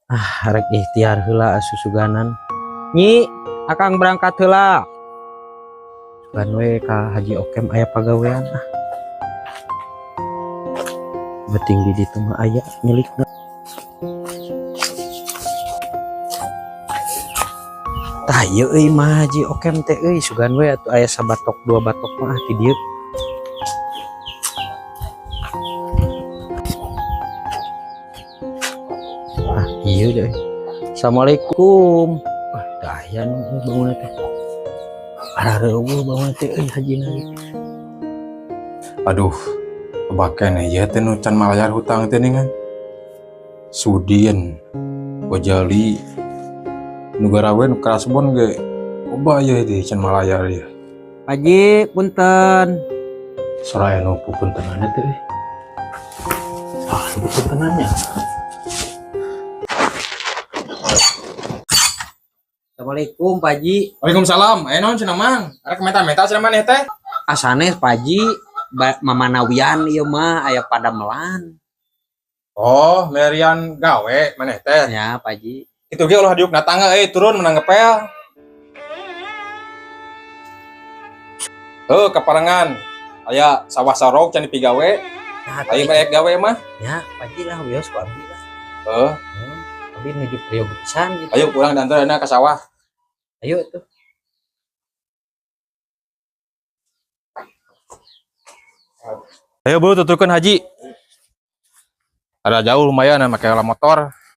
Ah, rek ikhtiar heula susuganan. Nyi, akang berangkat heula. Sugan we ka Haji Okem aya pagawean ah. Beting di ditu mah aya milikna. Tah ieu euy mah Haji Okem teh euy, sugan we atuh aya sabatok dua batok mah ah ti dieu. Ah, ieu deh. Assalamualaikum. Wah, daya nu bangun teh. Arareueuh bangun teh euy hajina ge. Aduh, kebaken ya teh nu can malayar hutang teh ningan. Sudin, Gojali, nu garawe nu kasbon ge loba ieu teh can malayar ya. Haji, punten. Soraya nu pupuntenannya teh euy. Ah, nu pupuntenannya. Assalamualaikum, Pak Haji. Waalaikumsalam. Aya naon cenah, Mang? Arek meta-meta cenah maneh teh? Asanes Pak Haji, mamanawian ieu mah aya padamelan. Oh, merian gawe maneh teh. Ya, Pak Haji. Itu ge ulah diuk na tangga euy, turun menang ngepel. Heuh, kaparengan. Aya sawah sarok can dipigawe. Nah, Ayo bae gawe mah. Ya, Pak Haji lah wios ku abdi lah. Heuh, Abdi nuju priog pisan gitu. Ayo kurang diantar ayeuna ka sawah. Ayo tuh. Ayo bro, tuturkeun, Haji. Ada jauh lumayan make motor.